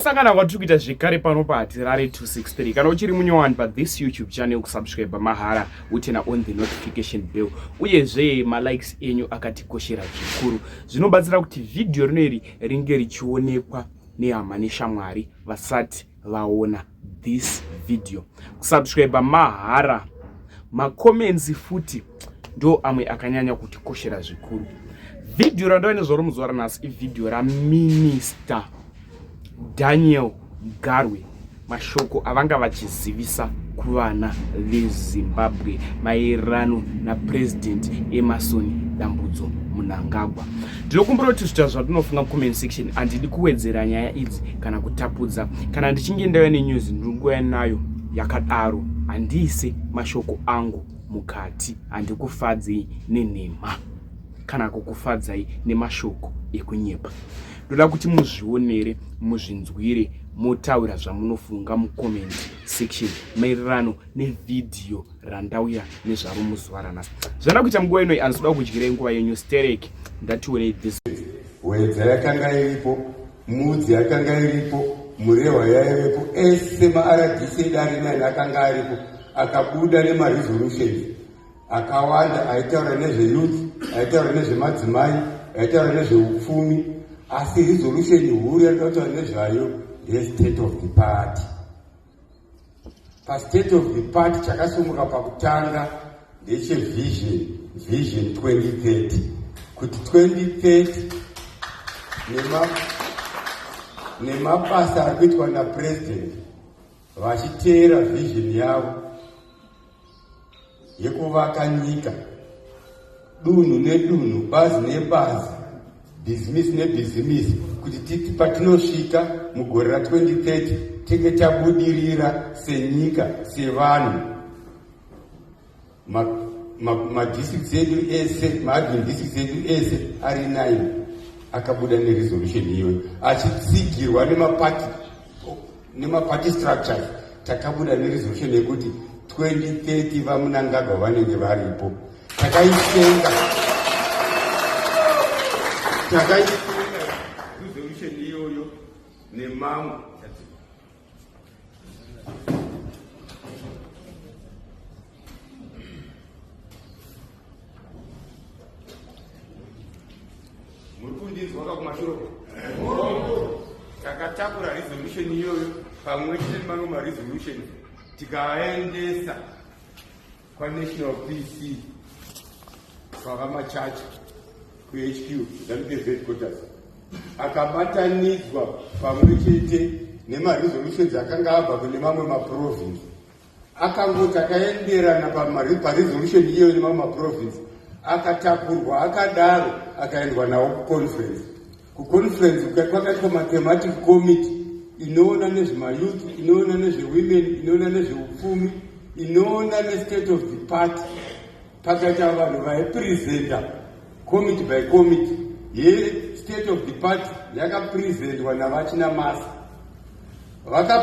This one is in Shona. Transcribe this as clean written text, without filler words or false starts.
Sangana kwatiri kuita zvekare pano paHatirare 263. Kana uchiri munyowani pathis YouTube channel, kusubscribe mahara, uturn on the notification bell, uyezve malikes enyu akatikoshera zvikuru, zvinobatsira kuti vhidhiyo rino iri ringe richionekwa nehama neshamwari vasati vaona this video. Kusubscribe mahara, macomments futi ndo amwe akanyanya kutikoshera zvikuru. Vhidhiyo randava nezvaro muzuva ranhasi ivhidhiyo raMinister Daniel Garwe, mashoko avanga vachizivisa kuvana veZimbabwe maererano naPresident Emmerson Dambudzo Mnangagwa. Ndinokumbira kuti zvita zvatinofunga mucomment section. Handidi kuwedzera nyaya idzi kana kutapudza. Kana ndichinge ndauya nenews, ndinongouya nayo yakadaro, handiise mashoko angu mukati, handikufadzei nenhema kana kukufadzai nemashoko ekunyepa. Ndoda kuti muzvionere, muzvinzwire, motaura zvamunofunga mucomment section maererano nevhidhiyo randauya nezvaro muzuva ranhasi. Zvanda kuita munguva inoi, handisi kudyirei nguva yenyu sterek. Ndationei this. Wedza yakanga iripo, Mudzi yakanga iripo, Murehwa yaivepo, ese maRDC edu ari nine akanga aripo, akabuda nemaresolutions akawanda aitaura nezveyouth, aitaura nezvemadzimai, aitaura nezveupfumi, asi resolution huru yarida kutaura nezvayo ndestate of the party. Pastate of the party, chakasumuka pakutanga ndechevision, Vision 2030, kuti 2030 nemabasa ari kuitwa napresident vachiteera vision yavo yekuvaka nyika, dunhu nedunhu, bazi nebazi, bhizimisi nebhizimisi, kuti titi patinosvika mugore ra2030 tinge tabudirira senyika, sevanhu. Madistricts edu ese, maadmin districts edu ese ari 9 akabuda neresolution iyoyo achitsigirwa nemapati nemaparty structures. Takabuda neresolution yekuti 2030 vaMnangagwa vanenge varipo. Takaisenga, takaisenga resolution iyoyo nemamwe. Muri kundinzwa kakumashure? Takatakura resolution iyoyo pamwe chete nemamwe maresolution, tikaendesa kwanational PC kwavaMachacha kuHQ, ZANU-PF headquarters, akabatanidzwa pamwe chete nemaresolutions akanga abva kune mamwe maprovince. Akangoti akaenderana paresolution iyoyo nemamwe maprovince, akatakurwa akadaro, akaendwa nawo kuconference. Kuconference kwakaitwa mathematic committee inoona nezvemayouth, inoona nezvewomen, inoona nezveupfumi, inoona nestate of the party. Pakaita vanhu vaipresenta committee by committee. Yestate of the party yakapresentwa navaChinamasa vaka.